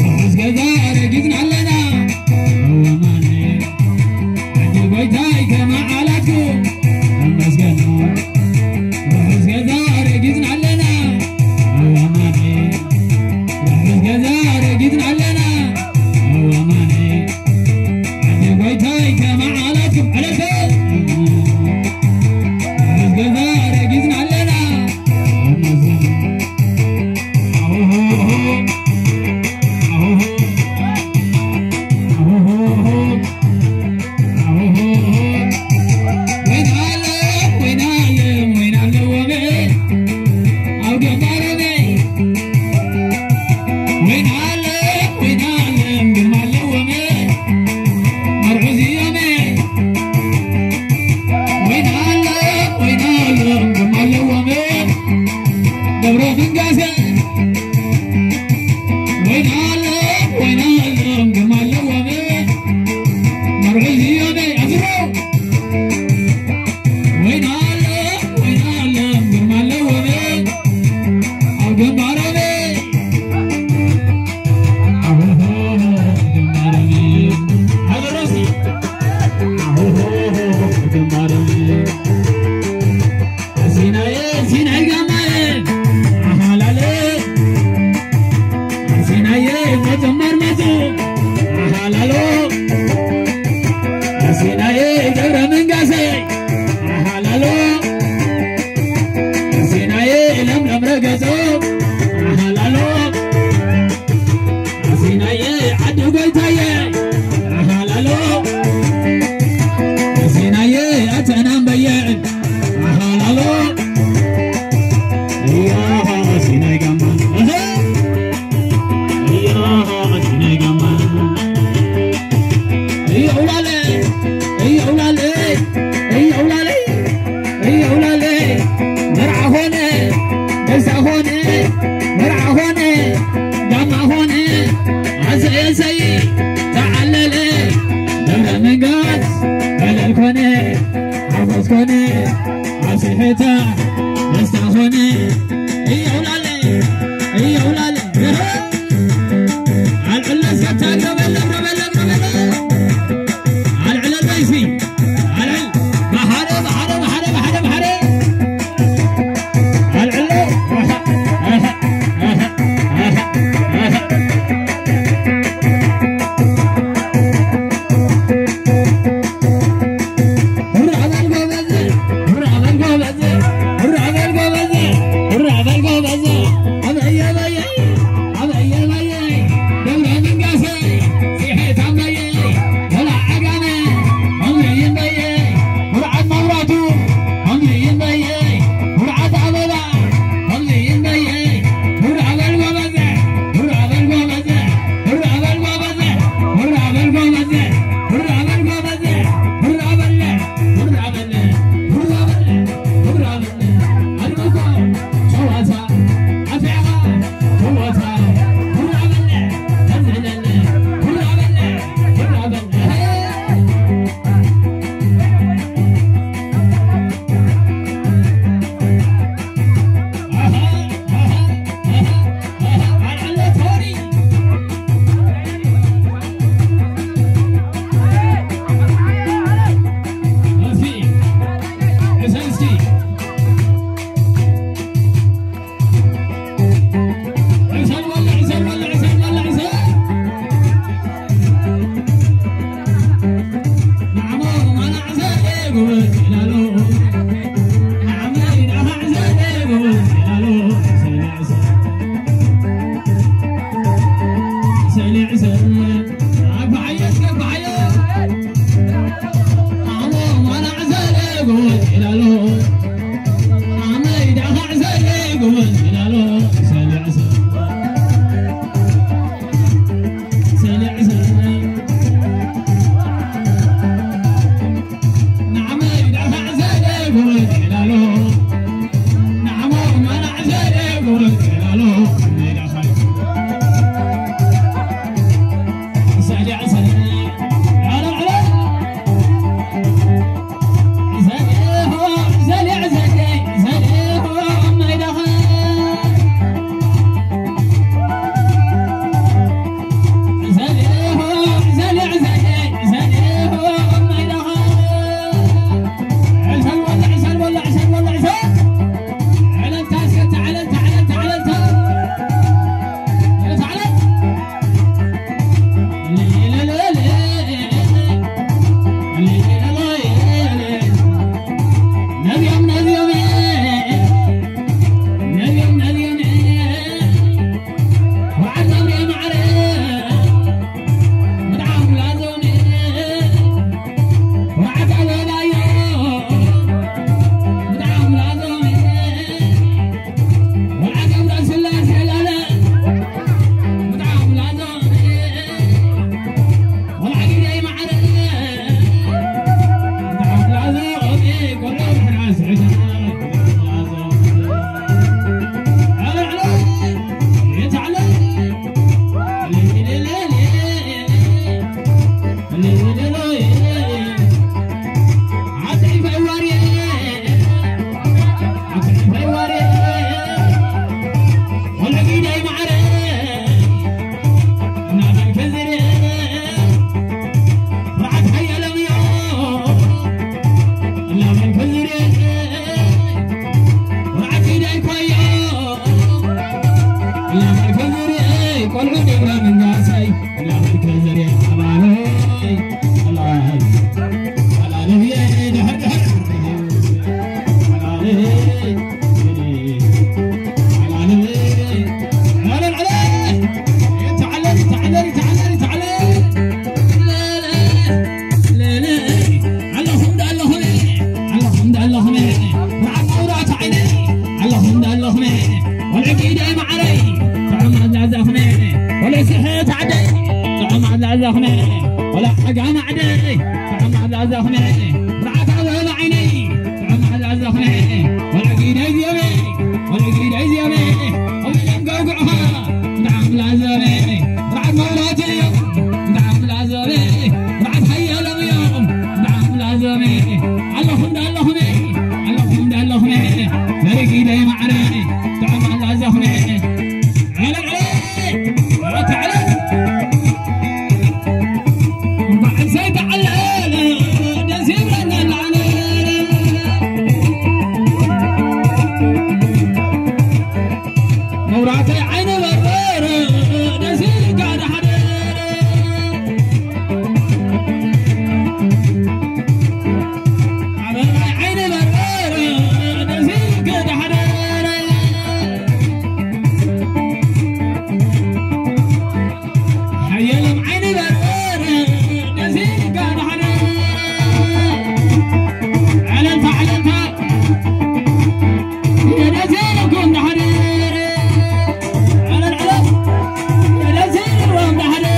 ርሑስ ገዛ ረጊጽና ኣለና። እወ ኣማኑኤል፣ ሕጂ ጎይታይ ከመዓላትኩም ተመስገን። ርሑስ ገዛ ረጊጽና ኣለና። እወ ኣማኑኤል፣ ርሑስ ገዛ ረጊጽና ኣለና። እወ ኣማኑኤል፣ ሕጂ ጎይታይ ከመዓላትኩም ዕለተ ርሑስ ገዛ ረጊጽና ኣለና። ተመስገን። ደብረ ክንጋሰ ወይናለ ወይናለ ግርማ ኣለዎም መርዑ እዮም ኣዝሮ ወይናለ ወይናለ ግርማ ኣለዎም ኣብ ግንባሮም ወላ ስሕት ዓደይ ጥዑም ኣላ ዘኽነ፣ ወላ ዓጋመ ዓደይ ጥዑም ኣላ ዘኽነ፣ ብዓታ ወህባ ዓይነይ ጥዑም ኣላ ዘኽነ፣ ወላ ጊደይ ዝዮመ፣ ወላ ጊደይ ዝዮመ፣ ወላ ገውግዕኻ ብጣዕሚ ኣላ ዘኽነ፣ ብዓት መብራህቲ እዮም ብጣዕሚ ኣላ ዘኽነ፣ ብዓት ሓያሎም እዮም ብጣዕሚ ኣላ ዘኽነ፣ ኣለኹም ዳ ኣለኹም፣ ኣለኹም ዳ ኣለኹም፣ ዘርኢ ጊደይ ማዕረ ጥዑም ኣላ ዘኽነ። መብራህተይ ዓይኒ በርበር ደስ ኢልካ ዳሓደር። ኣበባይ ዓይኒ በርበር ደስ ኢልካ ዳሓደር። ሓየሎም ዓይኒ በርበር ደስ ኢልካ ዳሓደር። ዕለልታ ዕለልታ የደስ ኢልኩም ዳሓደር። ዕለል ዕለል የደስ ኢልኩም ዳሓደር።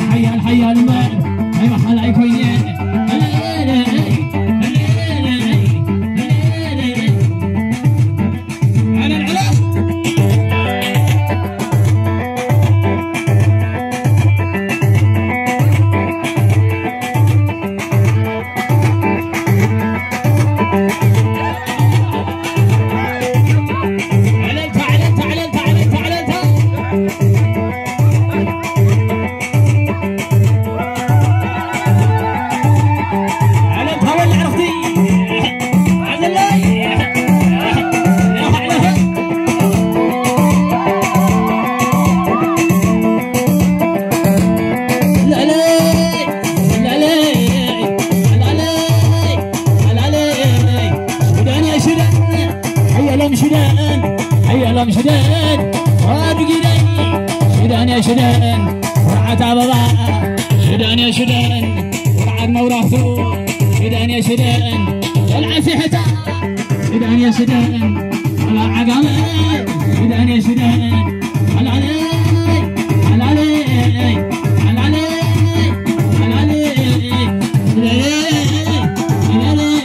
ሓያል ሓያል እምበር ናይ መሓል ኣይኮይነ። ሽደን፣ ሓየሎም ሽደን፣ ሓየሎም ሽደን፣ ወዲ ጊደይ፣ ሽደን እየ ሽደን፣ ወርዓት ኣበባ፣ ሽደን እየ ሽደን፣ ወርዓት መብራህቱ፣ ሽደን እየ ሽደን፣ ቆልዓ ሲሕታ፣ ሽደን እየ ሽደን፣ ቆልዓ ዓጋመ፣ ሽደን እየ ሽደን፣ ሓላለይ፣ ሓላለይ፣ ሓላለይ፣ ሓላለይ፣ ሓላለይ፣ ሓላለይ።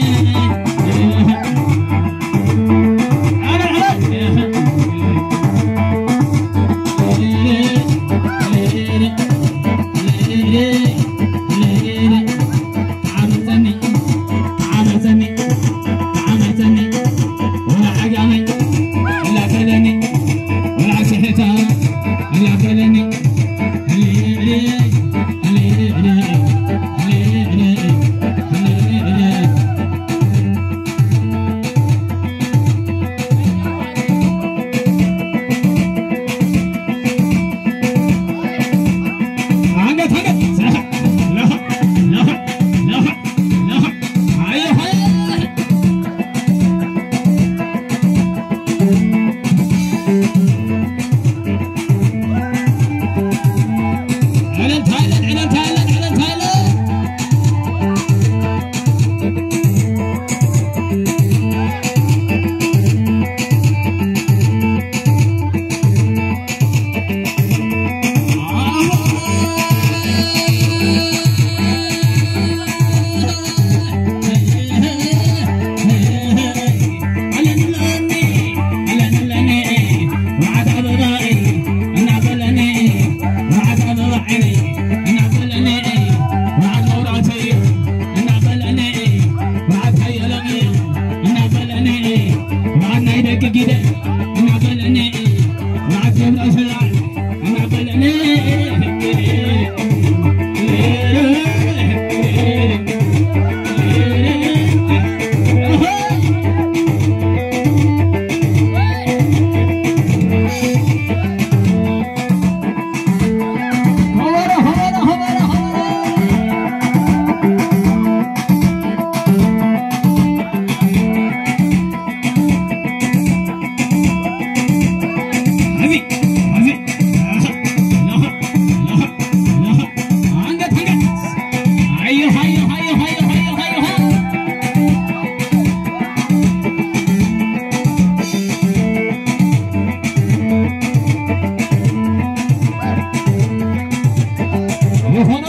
ይኹኖ